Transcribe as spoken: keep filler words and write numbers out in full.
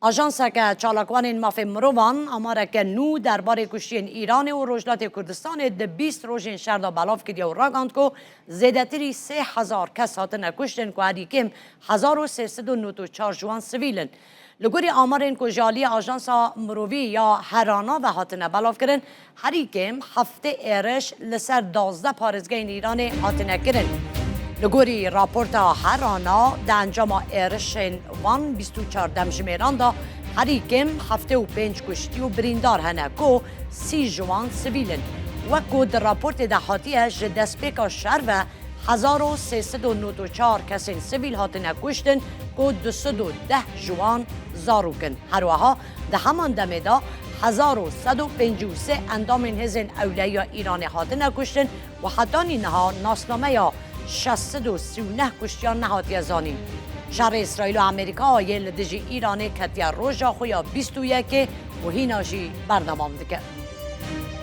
Ajanseke çalakvanên mafê mirovan amareke nû derbarê kuştiyên Îranê û Rojhilatê Kurdistanê di bîst rojên şer de belav kiriye û ragihand ku zêdetirî sê hezar kes hatine kuştin ku herî kêm hezar û sê sed û nod û çar ji wan sivîl in. Li gorî amarên ku ji aliyê Ajansa Mirovî ya Herana ve hatine belavkirin, herî kêm heftê êriş li ser duwazdeh parêzgehên Îranê hatine kirin. Li gorî raporta Herana, di encama êrişên van bîst û çar demjimêran de herî kêm heftê û pênc kuştî û birîndar hene ku sî ji wan sivîl in. Wek ku di raportê de hatiye, ji destpêka şer ve hezar û sê sed û nod û çar kesên sivîl hatine kuştin ku du sed û deh ji wan zarok in. Her wiha di heman demê de hezar û sed û pêncî û sê endamên hêzên ewlehiya Îranê hatine kuştin û hetanî niha nasnameya şeş sed û sî û neh kuştiyan nehatiye zanîn. Şerê Îsraîl û Amerîka yê li dijî Îranê ketiye roja xwe ya bîst û yekê û hîna jî berdewam dike.